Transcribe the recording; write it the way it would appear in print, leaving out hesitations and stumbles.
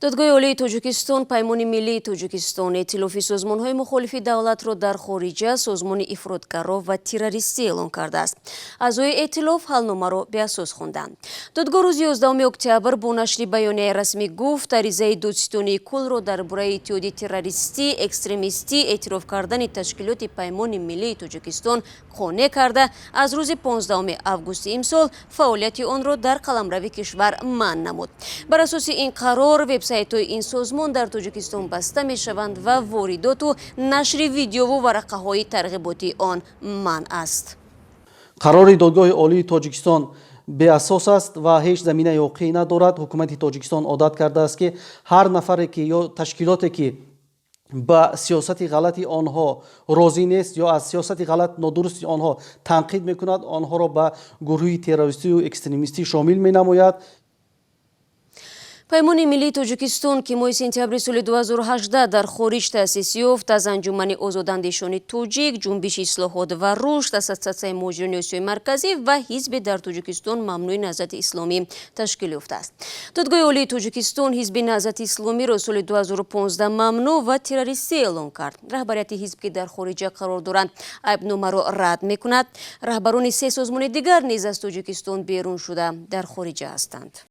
Додгоҳи Олии Тоҷикистон Паймони миллии Тоҷикистон, эътилофи созмонҳои мухолифи давлатро дар хориҷа созмони ифротгаро ва террористӣ эълон кардааст. Аъзои эътилоф ҳалномаро беасос хонданд. Додгоҳ рӯзи 11 октябр бо нашри баёнияи расмӣ гуфт, аризаи Додситонии куллро дар бораи иттиҳоди террористӣ, экстремистӣ эътироф кардани ташкилоти Паймони миллии Тоҷикистон қонеъ карда, аз рӯзи 15 августи имсол фаъолияти онро дар қаламрави кишвар манъ намуд. Бар асоси ин қарор, вебсайтҳои ин созмон дар Тоҷикистон баста мешаванд ва воридоту нашри видеову варақаҳои тарғиботии он манъ аст. Қарори Додгоҳи Олии Тоҷикистон беасос аст ва ҳеҷ заминаи ҳуқуқӣ надорад. Ҳукумати Тоҷикистон одат кардааст, ки ҳар нафаре ки ё ташкилоте ки ба сиёсати ғалати онҳо розӣ нест ё аз сиёсати ғалат, нодурусти онҳо танқид мекунад, онҳоро ба гурӯҳи террористию экстремистӣ шомил менамояд. Паймони миллии Тоҷикистон, ки моҳи сентябри соли 2018 дар хориҷ таъсис ёфт, аз Анҷумани озодандешони тоҷик, Ҷунбиши ислоҳот ва рушд, Ассотсиатсияи муҳоҷирони Осиёи Марказӣ ва ҳизби дар Тоҷикистон мамнӯи Наҳзати Исломӣ ташкил ёфтааст. Додгоҳи Олии Тоҷикистон ҳизби Наҳзати Исломиро соли 2015 мамнӯъ ва террористӣ эълон кард. Раҳбарияти ҳизб, ки дар хориҷа қарор доранд, айбномаро рад мекунад. Раҳбарони се созмони дигар низ аз Тоҷикистон берун шуда, дар хориҷа ҳастанд.